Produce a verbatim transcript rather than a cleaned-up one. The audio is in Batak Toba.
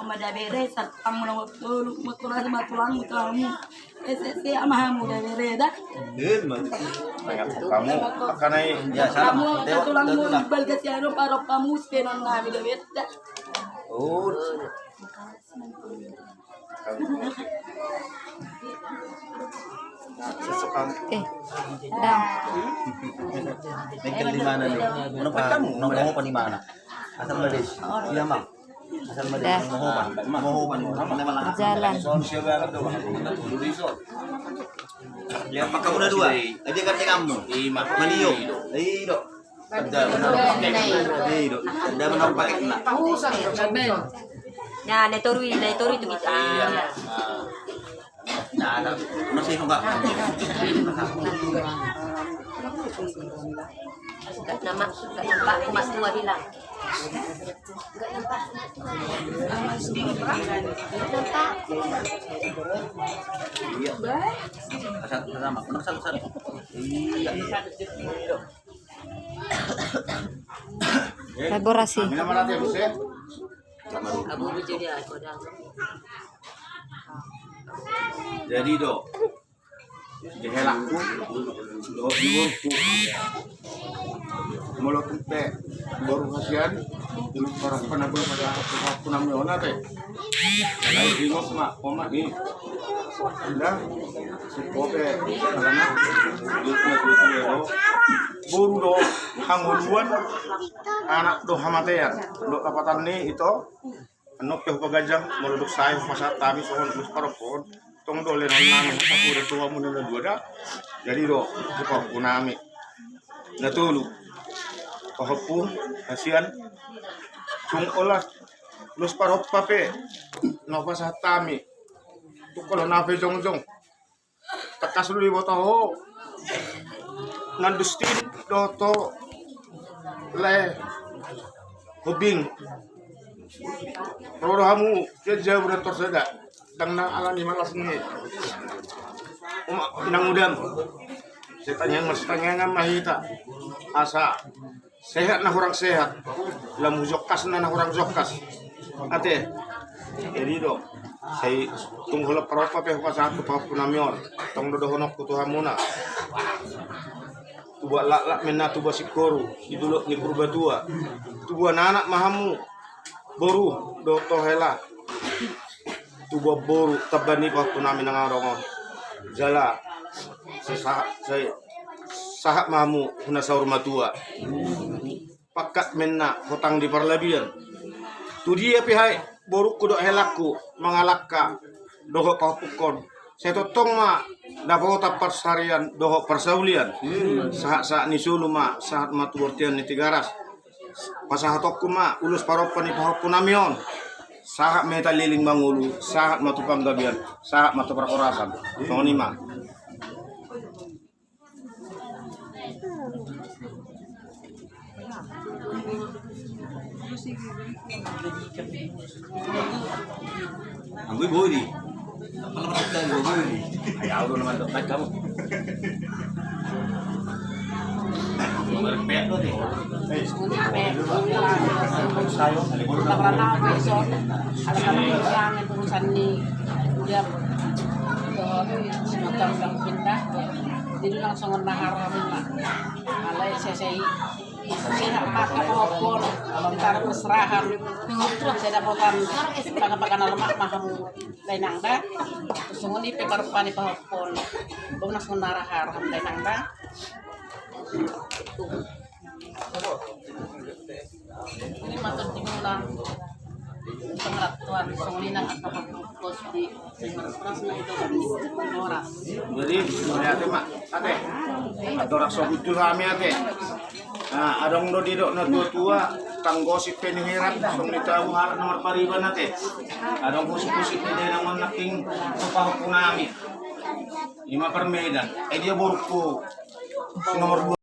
Mada bere, satpam muna tolu, muna tolu, muna tulang, muna tulang. Ese, ese, ama hamu da bere da. Hamu, akan ai. Ya, salam. Hamu, tulang, muna balga siano, parop hamu, sepenon nami da bere da. Oh. Eh, dah. Bengkel di mana nih? Nomor kamu, nomor apa di mana? Asal Mades. Iya, Mang. Asal Mades. Dah. Mohopan. Mohopan. Jalan. Ya, maka udah dua. Dia kan kamu. Iya, Mang. Manio. Iya, dok. Tanda menang pakai. Tanda menang pakai. Nah, na toru i, na toru i tu kita. Iya. Nah, nah, masih enggak. Enggak nama, enggak nampak, emak tua bilang. Enggak nampak. Iya. Sama, sama. Iya. Laborasi. Jadi do, di helakku, dohot di boruku. Molo tung pe boru hasian, di parop, pernah boru pada aku nami ona te. Alai ingot ma, oma ni. Inda, si pope, alana, duit na duit na do. Boru do, hangoluan, anak do hamatean. Do lapatan ni ito, annon pe hupaganjang, molo dung sae hupasahat hami songon ulos parop on. Tong do lehonon nami, hata huda tua muna na dua da. Jadi do, di pahompu nami. Na tolu. Pahompu, hasian. Tung olas, ulos parop pe. Na hupasahat hami. Tung olo na pe jongjong. Tangkas do diboto ho. Nandus tidip dohot ho. Lae. Hobing. Ro do hamu. Dia jauh dan torseda. Dang na alani malas ni. Uma, inang udam. Setangiang mas tangiangan mahita. Asa. Sehat na hurang sehat, lam hujongkas na, na hurang jongkas. Ate. Jadi do, sai tung holan parop pe hupasahat tu pahompu nami on. Tong do dohononku tu hamuna. Tubuan laklak ma inna tubuan singkoru, di dolok ni Purbatua. Tubuan anak ma hamu. Boru, dohot hela. Tubuan boru, tamba ni pahompu nami na adong on. Jala, sahat, sahat ma hamu, huna saur matua. Pangkat ma inna, hotang di parlabian. Tu dia pe hami, borungku dohot helangku, mangalangka, dohot pahompungkon. Sai tongtong ma, dapotan parsarian, dohot parsaulian. Sahat-sahat ni solu ma, sahat ma tu bortian ni Tigaras. Pasahatonku ma ulos parompa ni pahompu nami on. Sahat ma hita leleng mangolu, sahat ma tu panggabean, sahat ma tu parhorasan. Songon i ma. Anggo i boi di. Apa lepas kita anggo boi di. Ayo, udah nama dok, naik kamu. Nomor pet lo deh. Sayo, ada pernah apa iso? Ada kami orang yang urusan ni. Udah, si macam orang pindah. Jadi langsung nahar kami lah. Alai sesei. Sehat maka pahompu, ntar berserahan. Saya dapotan pakan-pakan na lemak ma hamu dainang da. Songon i pe parompa ni pahompu. Bung nas ngon narahar hamu dainang da. Ini matur di mula. Pengeratuan songon i nang angka pahompu. Jadi, mauliate ma, ate. Atorang so butuh hami, ate. Nah, adong do didok na tua-tua, tanggosi pe ni heran, songon i tabo halak na marpariban, ate. Adong husik-husik ni dainang on nangkin tu pahompu nami. Ima parmedan, eh, dia borungku. Si nomor dua.